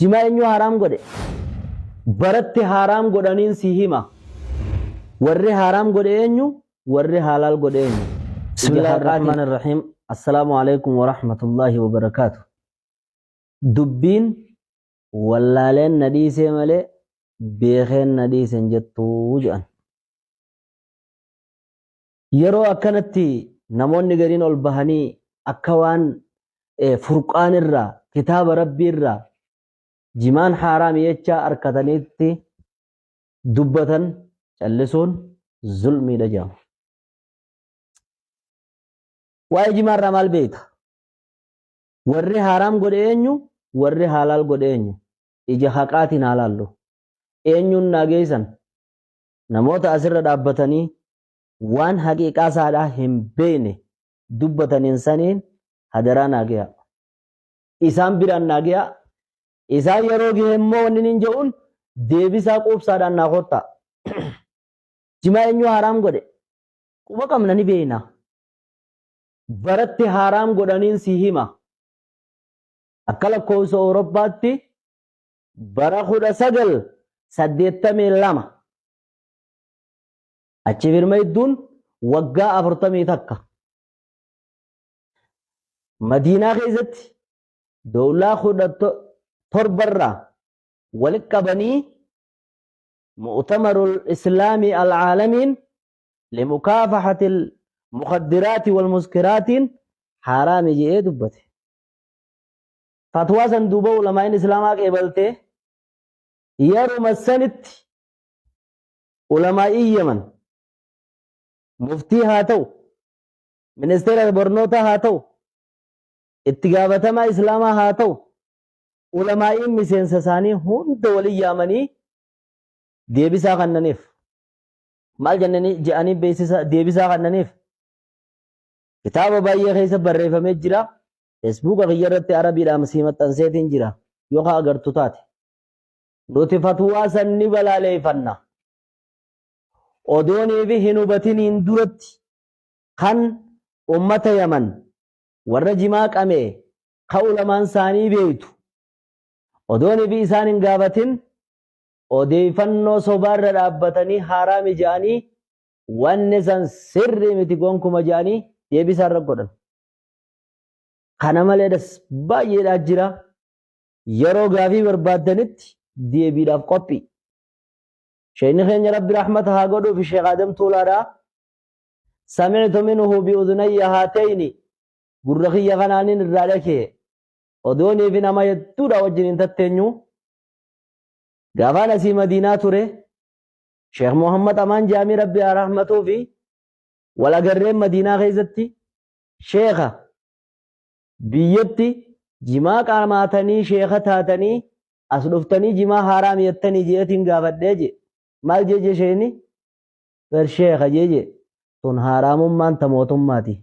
Jimaa eenyu haaraam godhe? Baratti haaraam godhaniin si hima. Warri haaraam godhe eenyu? Warri halaal godhe eenyu? Bismillaahi Rahmaani Rahiim. Assalaamu alaikum wa rahmatullaahi wa barakaatu. Dubbiin wallaaleen na dhiisee malee beekeen na dhiise hin jettuu jedhan. Yeroo akkanatti namoonni gariin ol bahanii akka waan furqaan irraa kitaaba rabbii irraa jimaan haaraami jechaa arkataniitti dubbatan callisuun zulmiidha jedhama. Waa'ee jimaa irraa maal beekta? Warri haaraam godhe eenyu? Warri halaal godhe eenyu? Ija haqaatiin haa laallu. Eenyuun naa geessan? Namoota asirra dhaabbatanii waan haqiiqaa isaadhaa hin beekne dubbataniin saniin hadaraa naa geeyaa. Isaan biraan naa geeyaa. Isaan yeroo gahe immoo wanni niin jedhuun deebisaa quubsaadhaan naa kottaa. Jimaa eenyu haaraam godhe? Quba qabna ni beekna. Baratti haaraam godhaniin si hima. Akka lakkoofsa Awurooppaatti bara 1982 achi firma idduun waggaa 41 Madiinaa keessatti dowlaa 17rraa walitti qabanii mu'tamarul islaamii al'aalamiin limukaafahatil mukaddiraati wal muskiraatiin haaraami je'ee dubbate. Fatwaa san duuba ulamaa'in islaamaa qeebaltee yeruma sanitti ulamaa'iin Yaman muftii haa ta'u, ministeera barnootaa haa ta'u, itti gaafatamaa islaamaa haa ta'u, ulamaa'iin miseensa isaanii hunda waliin yaamanii deebisaa kannaniif. Maal jennanii je'anii beeksisa deebisaa kannaniif? Kitaaba baay'ee keessa barreeffamee jira. Feesbuuka kiyya irratti Arabiidhaan sii maxxanseetiin jira. Yoo ka agartu taate. Nuti fatwaa san ni balaaleeffanna. Odoonii fi hin hubatiniin duratti kan ummata Yaman warra jimaa qame ka ulamaan isaanii beektu odoonii fi isaan hin gaafatin odeeffannoo sobaarra dhaabbatanii haaraami jedhanii wanni san sirrii miti gonkuma jedhanii deebisaa irra godhan. Kana maleedhas baay'eedhaa jira. Yeroo gaafii barbaaddanitti deebiidhaaf qophii. Sheekni keenya Rabbi rahmata haa godhuuf Sheekh Adam Tuulaadha. Sami'tu minhu bi'udhunayya haatayni gurra kiyya kanaanin irraa dhagee odoonii fi nama hedduudha wajjin hin tatteenyu. Gaafaan asii Madiinaa ture Sheekh Muhammad Amaan Jaamii Rabbi haa rahmatuu fi wal agarreen Madiinaa keessatti Sheekha biyyatti jimaa qaamaatanii sheekha taatanii as dhuftanii jimaa haaraam jettanii jeetiin gaafadhee jee maal jee jee sheekni bar sheekha jee jee tun haaraamummaan ta mootummaati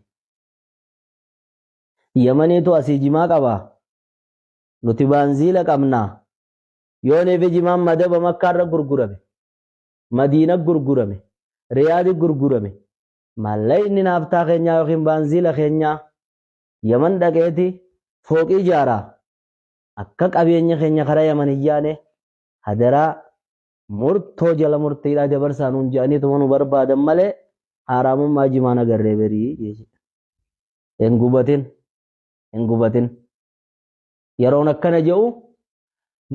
Yamaniitu asii jimaa qaba nuti baanziila qabnaa yoonii fi jimaan madaba Makkaarra gurgurame Madiina gurgurame Riyaadi gurgurame Maallayni naaftaa keenyaa yookiin baanziila keenyaa Yaman dhaqeeti fooqii ijaaraa. Akka qabeenya keenya karaa Yaman hin yaane hadaraa murtoo jala murtiidhaa dabarsaa nuun jedhaniituma nu barbaadan malee haaraamummaa jimaan agarree berii jechuudha. Hin gubatin, hin gubatin. Yeroon akkana jedhu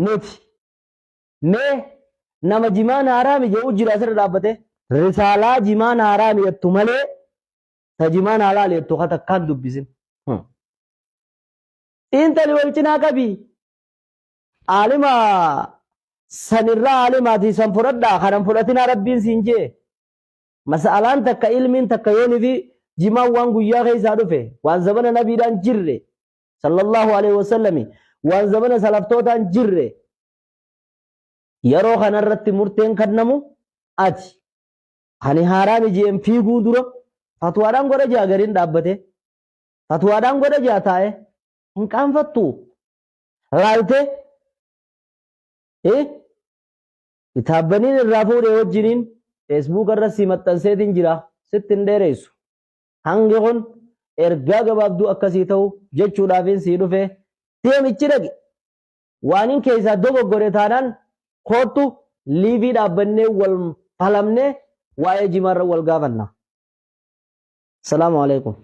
nuti Mee nama jimaan haaraami jedhu jira asirra dhaabbatee. Risaalaa jimaan haaraami jettu malee ta jimaan halaali jettu ka takkaan dubbisin. Xiinxali wal cinaa qabi. Aalima sanirraa aalimaati san fudhadhaa kanan fudhatinaa rabbiin siin jee. Mas'alaan takka ilmiin takka yoonii fi jimaan waan guyyaa keessaa dhufe waan zamana nabiidhaan jirre sallallahu alaihi wasallami waan zamana salaftootaan jirre Yeroo kanarratti murteen kennamu ati ani haaraami jeen fiiguu dura fatwaadhaan godha jaa gariin dhaabbate fatwaadhaan godha jaa taa'e hin qaanfattu laalte kitaabbaniin irraa fuudhee wajjiniin feesbuuka irra si maxxanseetiin jira sitti hin dheeressu hangi kun ergaa gabaabduu akkasii ta'u jechuudhaafiin sii dhufe deemichi dhaqi. Waanin keessaa dogoggore taanaan koottu liivii dhaabbannee wal falamnee waa'ee jimaarra wal gaafanna. Salaamu alaikum.